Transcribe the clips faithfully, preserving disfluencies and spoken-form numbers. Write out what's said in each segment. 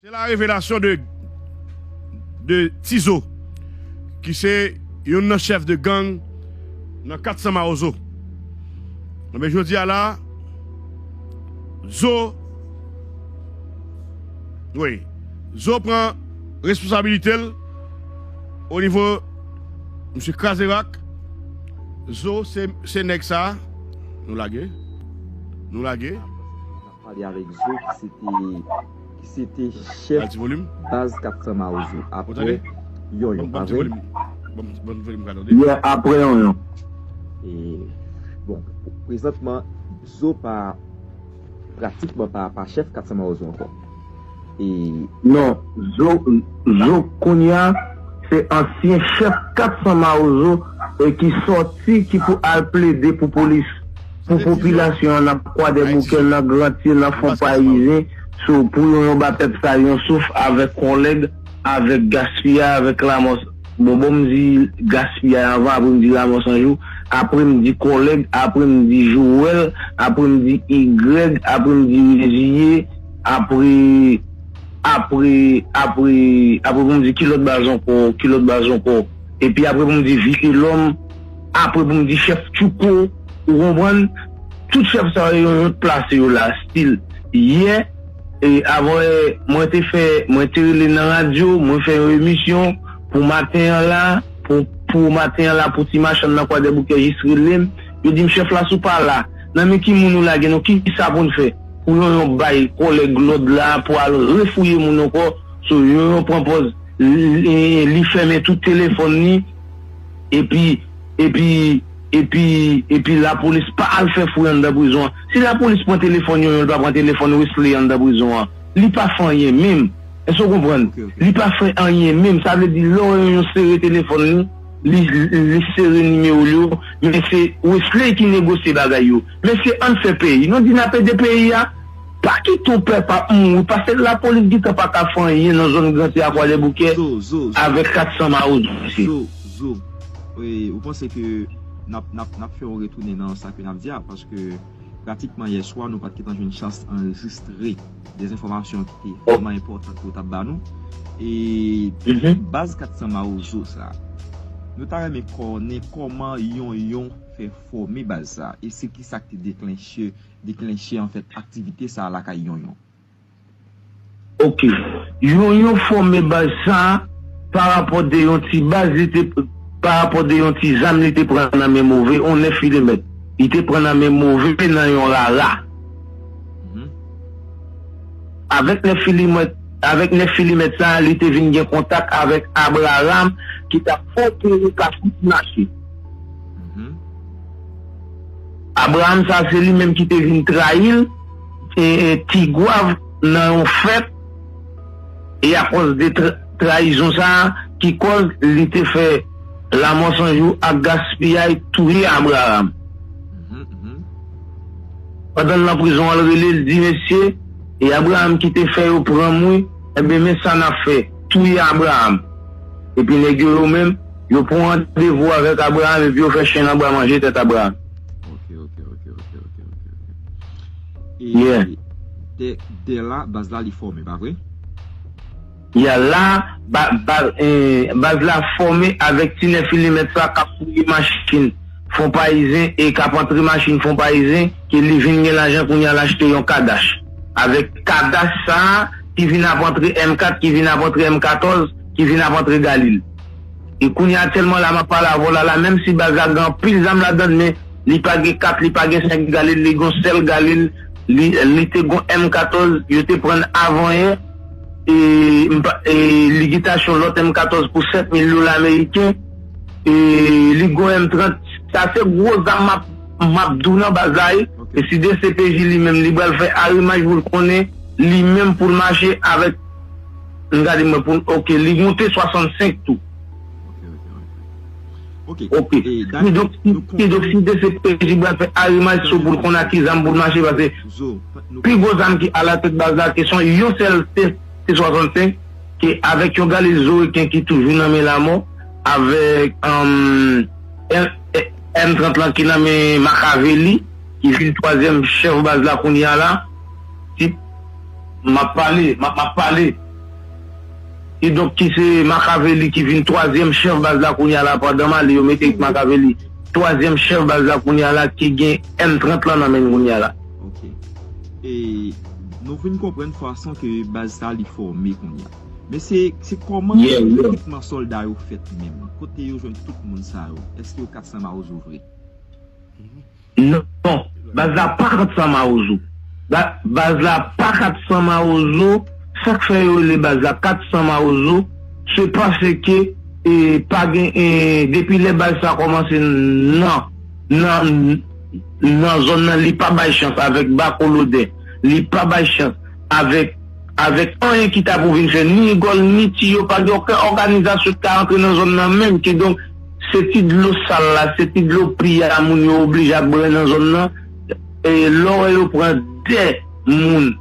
Se la revelasyon de, de Ti Zo, ki se youn nan chèf de gang nan kat san Mawozo. Enben, jodi a la, Zo, wi, Zo pran responsabilite l o nivo misye Kraze Rak. Zo, se, se nèg sa, nou lage, nou lage. Pale avèk Zo ki se te, ki se te chèf baz kat san Mawozo. Apre Yonyon, pa vre? Yeah, apre Yonyon. E, bon, prezantman, Zo pa, pratikman pa, pa chèf kat san Mawozo ankò. E non, Zo, Zo kounye a, se ansyen chèf kat san Mawozo, e ki sòti, ki pou al plede pou polis, pou popilasyon an nan Kwadèboukè, nan Grantye, nan Fon Payizen, sou, pou yo, yo ba pèp sa yon souf avèk kòlèg, avèk gaspiyay, avèk lanmò. Bon, bon, m di gaspiyay anvan, apre m di lanmò san jou, apre m di kòlèg, apre m di Jowèl, apre m di Igrèg, apre m di Reziye, apre, apre, apre, apre pou m di ki lòt baz ankò, ki lòt baz ankò. Epi apre pou m di Vitelòm, apre pou m di chèf Tchouko, ou konprann? Tout chèf sa yo, yo plase yo la, stil. Yè, e, avan, e, mwen te fè, mwen te rele nan radyo, mwen fè yon emisyon pou maten an la, pou, pou maten an la, pou ti machann nan Kwadèboukè jis rele m. Yo di m, "Chèf la, si w pa la, nan men ki moun ou lage nou, ki sa pou n fè?" Pou Yonyon bay kòlèg lòd la, pou al refouye moun ankò, so Yonyon pran pòz, li, li, li fèmen tout telefòn li, epi, epi, epi, epi lapolis pa al fè fouy anndan prizon an. Si lapolis pran telefòn Yonyon, li pa pran telefòn Wesley anndan prizon an. Li pa fè anyen menm. Èske w konprann? Ok, ok. Li pa fè anyen menm. Sa vle di, lè w wè Yonyon sere telefòn li, li, li sere nimewo l yo, men se Wesley ki negosye bagay yo. Mesye, ann fè peyi. Nou di n ap ede peyi a. Pa kite yon pèp ap mouri, paske lapolis gentan pa ka fè anyen nan zòn Grantye a Kwadèboukè avèk kat san Mawozo, mesye. Zo, Zo, e, ou panse ke n ap, n ap, n ap fè yon retounen nan sa ke n ap di a, paske pratikman yè swa, nou pa t gentan jwenn chans anrejistre de enfòmasyon ki te vrèman enpòtan ke w t ap ba nou. E baz kat san Mawozo sa, nou ta renmen konnen kòman Yonyon fè fòme baz sa, e se ki sa k te deklanche, deklanche, anfèt, aktivite sa a lakay Yonyon. Ok. Yonyon fòme baz sa a, parapò de yon ti baz, li te, parapò de yon ti zam li te pran nan men move, yon nèf milimèt. Li te pran nan men move nan yon rara. Mhm. Avèk nèf milimèt, avèk nèf milimèt sa a, li te vin gen kontak avèk Abraham ki t ap opere kafou ti mache. Mhm. Abraham sa, se li menm ki te vin trayi l, e, e, Ti Gwav nan yon fèt, e akòz de tra-, trayizon sa a, ki kòz li te fè lanmò san jou ak gaspiyay touye Abraham. Mhm, mhm. Pandan l nan prizon an, l rele, l di, "Mesye, e Abraham ki te fè yo pran m, wi, enben, men sa n ap fè, touye Abraham." Epi nèg yo, yo menm, yo pran randevou avèk Abraham, epi yo fè chen nan bwa manje tèt Abraham. Ok, ok, ok, ok, ok, ok, ok. E Yeah. de, de la, baz la, li fòme, pa vre? Ya la, ba-, ba-, eh, baz la fòme avèk ti nèf milimèt sa k ap fouye machin Fon Payizen e k ap antre machin Fon Payizen, ke li vin gen lajan kounye a l achte yon Kadash. Avèk Kadash sa a, ki vin ap antre M kat, ki vin ap antre M katòz, ki vin ap antre Galil. E kounye a, aktyèlman la, m ap pale avè w la, la, menm si baz la gen anpil zam ladan l, men li pa gen kat, li pa gen senk Galil, li gen yon sèl Galil, li, li te gen M katòz, yo te pran avanyè, e, m pa, e, li gen te achte yon lòt M katòz pou sèt mil dola ameriken, e, li gen M trant, sa se gwo zam m ap, m ap di w nan baz la, wi. Ok. E si D C P J li menm, li pral fè arimaj pou l konnen, li menm pou l mache avèk M gade mwen pou, ok, li monte swasannsenk tou. Ok, ok, ok. Ok. E, dakò, kidonk, si, nou kidonk, si D C P J pral fè arimaj sou pou l konn ak ki zam pou l mache, paske Zo, nou pi gwo zam ki alatèt baz la, ke se yon sèl T, T swasannsenk, ke avèk yon Galil Zo reken ki toujou nan men Lamò, avèk, um, M, M trant lan ki nan men Makaveli, ki vin twazyèm chèf baz la kounye a la. Si, m ap pale, m ap, m ap pale. kidonk ki se Makaveli ki vin twazyèm chèf baz la kounye a la, pandan Mali yo mete Makaveli twazyèm chèf baz la kounye a la, ki gen M trant lan nan men l kounye a la. Ok. E nou vin konprann fason ke baz sa li fòme kounye a. Men se se kòman Yeah, yeah. Rekritman sòlda yo fèt menm? Kote yo jwenn tout moun sa yo? Èske yo kat san mawozo vre? Non, baz la pa kat san mawozo. Ba- Baz la pa kat san mawozo. Sa k fè yo rele baz la kat san mawozo, se paske e, pa gen e, depi lè baz sa kòmanse nan nan nan zòn nan, li pa bay chans avèk Bakolodè, li pa bay chans avèk avèk anyen ki ta pou vin fè ni Rigòl ni Tiyo, pa gen okenn òganizasyon ki ka antre nan zòn nan menm. Kidonk se ti dlo sal la, se ti dlo pli a moun yo oblije ap bwè nan zòn nan. E lè w wè yo pran de moun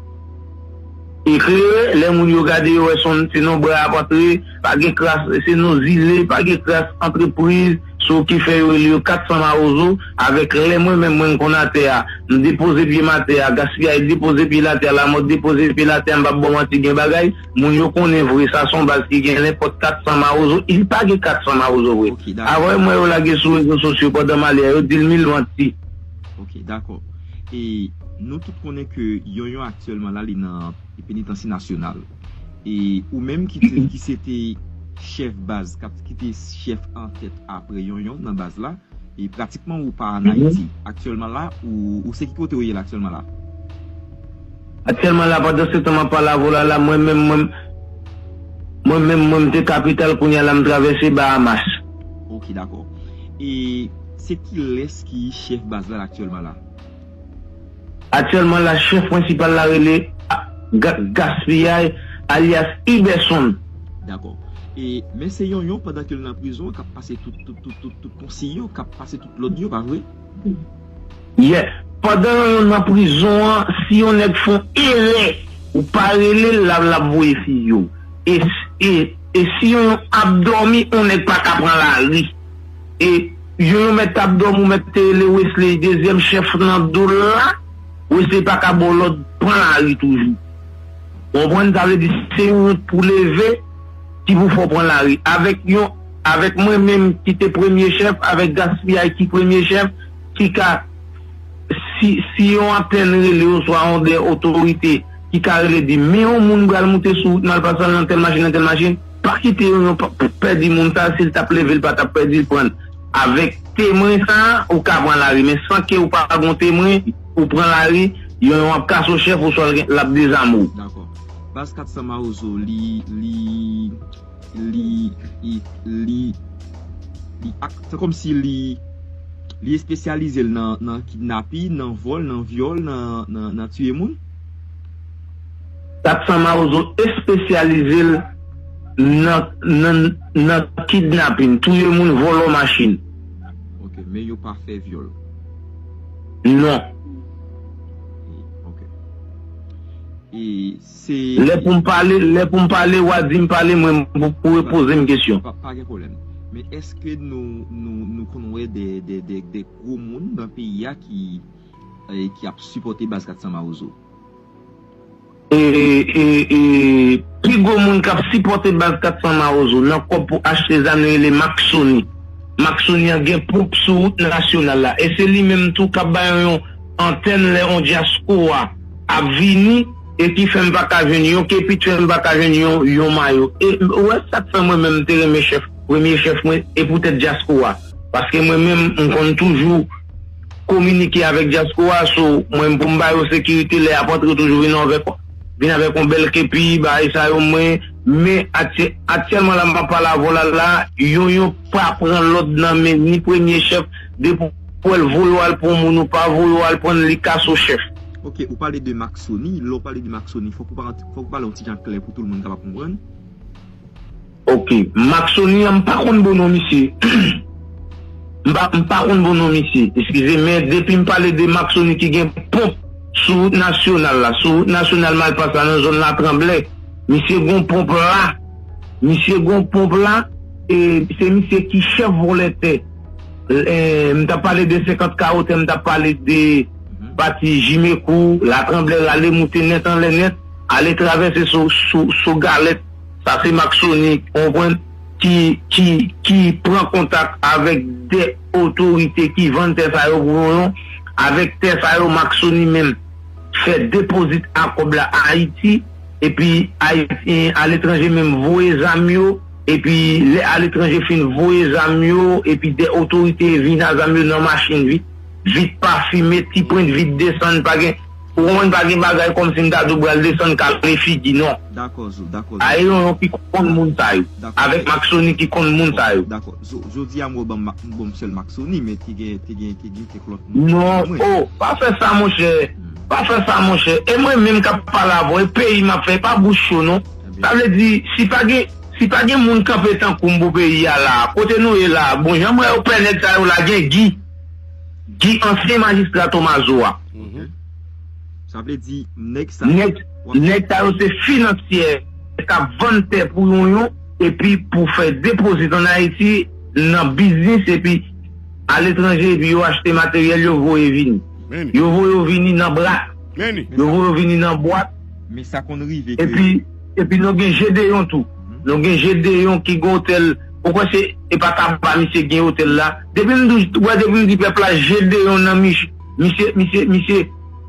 eklere, lè moun yo gade yo wè se non bra ap antre, pa gen kras, se non zile, pa gen kras antrepriz, se yo ki fè yo rele yo kat san mawozo. Avèk lè mwen menm mwen m konn atè a, m depoze pye m atè a, Gaspiyay depoze pye l atè a, Lamòt depoze pye l atè a, m p ap ba w manti, gen bagay moun yo konnen vre, sa se yon baz ki gen nenpòt kat san mawozo, li pa gen kat san mawozo vre. Avan m wè yo lage sou rezo sosyo pandan m ale a, yo di l mil manti. Ok, dakò. E nou tout konnen ke Yonyon aktyèlman la li nan penitansye nasyonal. E ou menm ki te ki se te chèf baz, ki te chèf antèt apre Yonyon nan baz la, e pratikman ou pa ann Ayiti aktyèlman la, ou, ou se ki kote ou ye la aktyèlman la? Aktyèlman la, pandan se tan m ap pale avè w la, la, mwen menm, mwen, mwen menm, mwen, m te kapital, kounye a la, m travèse Bahamas. Ok, dakò. E se kilès ki chèf baz la aktyèlman la? Aktyèlman la, chèf prensipal la rele Ga- Gaspiyay, alyas Iberson. Dakò. E, men se Yonyon pandan ke l nan prizon k ap pase tout, tout, tout, tout, tout konsiy yo, k ap pase tout lòd yo, pa vre? Yeah. Pandan Yonyon nan prizon an, si yon nèg fè yon erè, ou pa rele l, l ap, l ap voye fiye w. E, e, e si Yonyon ap dòmi, yon nèg pa ka pran lari. E Yonyon mèt t ap dòmi, ou mèt te rele Wesley, dezyèm chèf nan do l la, Wesley pa ka ba w lòd pran lari toujou. Ou konprann? Sa vle di se yon wout pou leve ki pou fè w pran lari. Avèk yon, avèk mwen menm ki te premye chèf, avèk Gaspiyay ki premye chèf, ki ka, si, si yon antèn rele oswa yon de otorite ki ka rele di, men yon moun pral moute sou wout Malpasa nan tèl machin, nan tèl machin, pa kite yon, yon pa- pèdi moun sa, si l t ap leve, l pa t ap pèdi, l pran l. Avèk temwen sa, ou ka pran lari, men san ke ou pa gon temwen, ou pran lari, yon, yon ap kase w chèf, oswa l gen- l ap dezame w. Dakò. Baz kat san Mawozo, li, li, li, li, li, li ak- se kòmsi li, li espesyalize l nan, nan kidnapin, nan vòl, nan vyòl, nan, nan, nan tiye moun? Kat san Mawozo espesyalize l nan, nan, nan kidnapin, touye moun, vòlò machin. Ok, men yo pa fè vyòl. Non. Ok. E se Lè pou m pale, lè pou m pale, w a di m pale, mwen pou, pou repoze m kesyon. Pa, pa gen pwoblèm. Men èske nou, nou, nou konn wè de, de, de, de gwo moun nan peyi a ki, eh, ki ap sipòte baz kat san Mawozo? E, e, e, pi gwo moun k ap sipòte baz kat san Mawozo nan kòb pou achte zam li rele Maksoni. Maksoni an gen ponp sou wout nasyonal la. E se li menm tou k ap bay yon antèn lè yon dyaspora ap vini e ki fè m pa ka jwenn yon kepit, fè m pa ka jwenn yon, yon mayo. E ou wè sa k fè mwen menm m te renmen chèf, premye chèf mwen, e poutèt dyaspora. Paske mwen menm, m konn toujou kominike avèk dyaspora, so mwen pou m ba yo sekirite lè y ap antre toujou vin avèk vin avèk yon bèl kepi, bagay sa yo mwen, men aktyè- aktyèlman la m ap pale avè w la, la, Yonyon pa pran lòd nan men ni premye chèf, depi w wè l voye w al pran moun ou pa voye w al pran l, li kase w chèf. Ok, ou pale de Maksoni, lè w pale de Maksoni, fòk ou pa- fòk ou pale yon ti jan klè pou tout moun kapab konprann. Ok, Maksoni an, m pa konn bon non misye. M pa, m pa konn bon non misye, eskize, men depi m pale de Maksoni ki gen ponp sou wout nasyonal la, sou wout nasyonal Malpas la, nan zòn Latranblè, misye gon ponp la, misye gon ponp la, e se misye ki chèf vòlè tè. E, m t ap pale de senkant kawo tè, m t ap pale de pati Jimekou, Latranblè, rale moute nèt anlè nèt, ale travèse sou, sou, sou Galèt, Sa se Maksoni, ou konprann, ki, ki, ki pran kontak avèk de otorite ki vann tè sa yo pou Yonyon. Avèk tè sa yo, Maksoni menm fè depozit a kòb la Ayiti, epi Ayisyen aletranje menm voye zam yo, epi lè aletranje fin voye zam yo, epi de otorite vin a zam yo nan machin vit, vit pafime, ti pwent vit desann, pa gen, ou konprann, pa gen bagay kòmsi m ta di w pral desann kale figi, non. Dakò, Zo, dakò, Zo. Aye Yonyon ki konn moun sa yo. Dakò. Avèk Maksoni ki konn moun sa yo. Dakò. Zo, jodi a m wè ban m, m ban m sèl Maksoni, men te gen, te gen, te gen kèk lòt moun. Non, oh, pa fè sa, monchè. Hmm. Pa fè sa, monchè. E mwen menm k ap pale avè w, e peyi m ap fè, e pa bouch cho, non. Ebyen. Sa vle di, si pa gen, si pa gen moun kanpe tankou m pou peyi a la, kote nou ye la, bon, jan m wè yo pè nèg sa yo la, gen Guy. Guy, ansyen majistra Tomazo a. Mhm. Sa vle di, nèg sa, nèg, w ap nèg sa yo se finansyè k ap vann tè pou Yonyon, epi pou fè depozit ann Ayiti, nan biznis, epi aletranje, epi yo achte materyèl, yo voye vini. Men. Yo voye yo vini nan bra. Men. Yo voye yo vini nan bwat. Men sa konn rive ke epi, epi nou gen Gedeon tou. Mhm. Nou gen Gedeon ki gen otèl. Ou kwè se, e pa Taba misye gen otèl la? Depi m di, wè, depi m di pèp la, Gedeon nan Mich-, misye, misye, misye,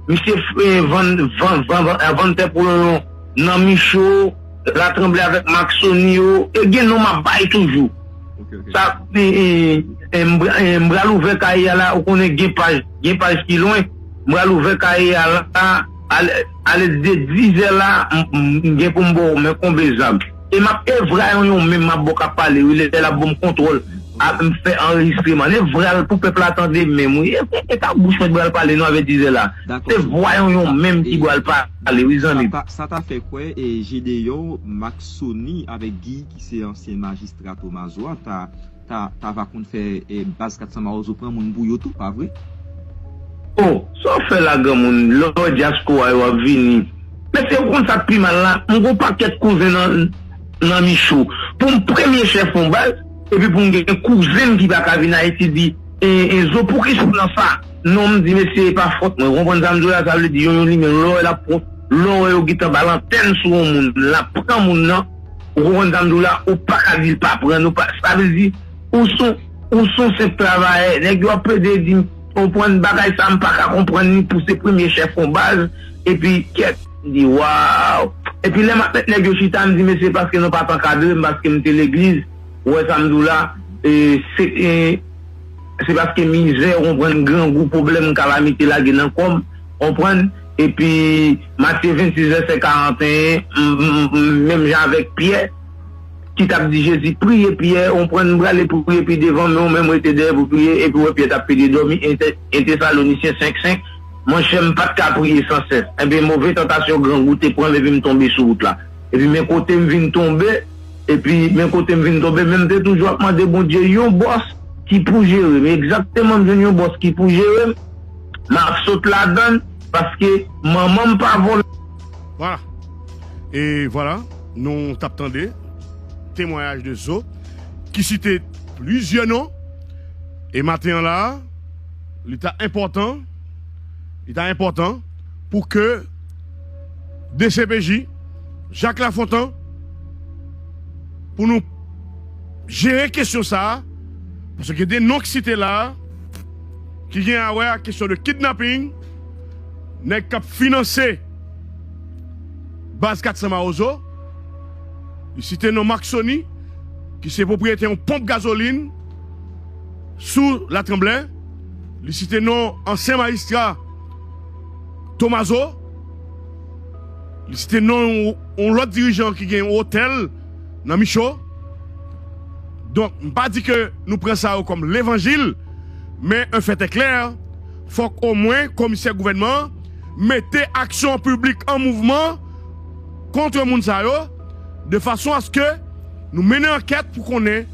misye, eh, vann, vann, vann, vann, eh, vann tè pou Yonyon nan Micho, Latranblè avèk Maksoni yo, e gen non m ap bay toujou. Ok, ok. Sa, eh, eh, eh, m pra-, eh, m pral ouvè kaye a la, ou konnen gen paj, gen paj ki lwen, m pral ouvè kaye a la, ale, ale de diz è la, m, m, m gen pou m ba w men konbe zam. E m ap evra yon, yon menm m ap ba w k ap pale, wi, lè l ap ban m kontwòl, ap m fè anrejistreman. Evra l pou pèp la tande menm, wi. E, e, e ta bouch mwen pral pale non avè diz è la. Dakò. Se vwa yon, yon menm ki pral pale, wi, zanmi. Sa ta, sa ta fè kwè, e, Gedeon Maksoni avèk Guy, ki se ansyen majistra Tomazo a, ta, ta, ta va konn fè, e, baz kat san Mawozo pran moun pou yo tou, pa vre? Oh, sa w fè la, granmoun? Lò dyaspora yo ap vini. Mesye, ou konn sa k pi mal la? M gon pakèt kouzen nan, nan Micho. Pou m premye chèf yon baz, epi pou m gen kouzen m ki pa ka vin Ayiti di, e, e, Zo, poukisa w nan sa? Non, m di, mesye, e pa fòt mwen. Ou konprann sa m di w la? Sa vle di, yon, yon li menm, lò w wè l ap pran, lò w wè yo gentan ba l antèn sou yon moun, l ap pran moun nan, ou konprann sa m di w la, ou pa ka di l pa pran, ou pa, sa vle di, ou s on, ou s on senp travayè. Nèg yo ap plede di m, konprann bagay sa, m pa ka konprann li pou se premye chèf yon baz, epi kèt, m di, waw. Epi lè m ap met nèg yo chita, m di, mesye, paske nou pa t ankadre m, paske m te legliz, ou wè sa m di w la, e, se, e, se paske mizè, ou konprann, grangou, pwoblèm, kalamite lage nan kò m, konprann? Epi, Matye vennsis vèsè karanteyen, m, m, m, menm jan avèk Pyè, ki t ap di Jezi, priye Pyè, ou konprann, m prale priye pi devan, men ou menm rete dèyè pou priye, epi w wè Pyè t ap pede dòmi, en Te-, en Tesalonisyen senk senk, monchè, m pa t ka priye san sès. Enben, move tantasyon grangou te pran m, epi m tonbe sou wout la. Epi men kote m vin tonbe, epi men kote m vin tonbe, men m te toujou ap mande Bondye yon bòs ki pou jere m. Egzakteman, m jwenn yon bòs ki pou jere m, m ap sot ladan l, paske manman m pa vòlè. Vwala. E vwala, nou t ap tande temwayaj de Zo, ki site plizyè non. E maten an la, li ta enpòtan, li ta enpòtan pou ke D C P J, Jacques Lafontant, pou nou jere kesyon sa a, paske gen de non ki site la a, ki gen a wè ak kesyon de kidnaping, nèg k ap finanse baz kat san Mawozo, li site non Maksoni, ki se pwopriyetè yon ponp gazolin sou Latranblè, li site non ansyen majistra Tomazo, li site non yon, yon lòt dirijan ki gen yon otèl nan Micho. Donk, m pa di ke nou pran sa yo kòm levanjil, men un fait est clair, fòk omwen komisè gouvènman an mete aksyon piblik an mouvman kont moun sa yo, de fason aske nou mennen ankèt pou konnen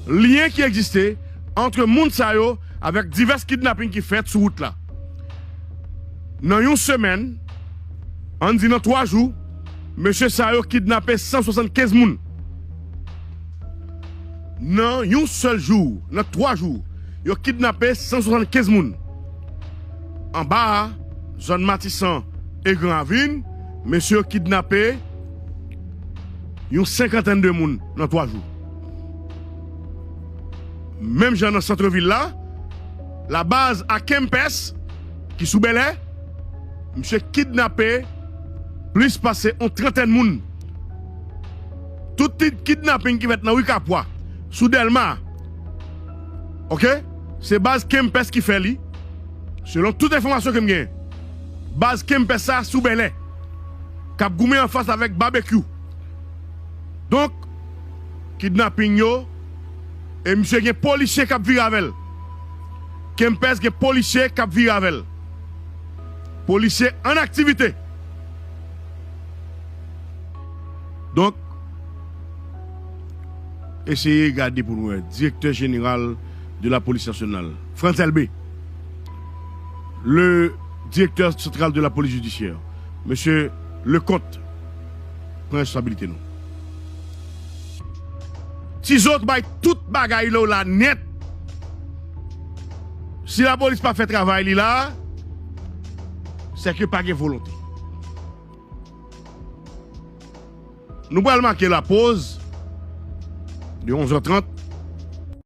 lyen ki egziste ant moun sa yo avèk divès kidnaping ki fèt sou wout la. Nan yon semèn, ann di nan twa jou, mesye sa yo kidnape san swasannkenz moun. Nan yon sèl jou, nan twa jou, yo kidnape san swasannkenz moun. Anba a, zòn Matisan e Gran Ravin, mesye yo kidnape yon senkantèn de moun nan twa jou. Menm jan nan sant vil la, la baz a Kempès, ki sou Bèlè, misye kidnape plis pase yon trantèn moun. Tout ti kidnaping ki fèt nan ri Kapwa, sou Dèlma, oke, se baz Kempès ki fè li, selon tout enfòmasyon ke m gen. Baz Kempès sa sou Bèlè, k ap goumen anfas avèk Babekyou. Donk, kidnaping yo, e misye gen polisye k ap vire avè l. Kempès gen polisye k ap vire avè l. Polisye an aktivite. Donk, eseye gade pou nou wè. Direktè jeneral de la polis nasyonal, Frantz Elbé. Le directeur central de la police judiciaire, Mesye Leconte, pran responsabilite nou. Tizo bay tout bagay la, la nèt. Si lapolis pa fè travay li la, se ke pa gen volonte. Nou pral make lapoz de onz è trant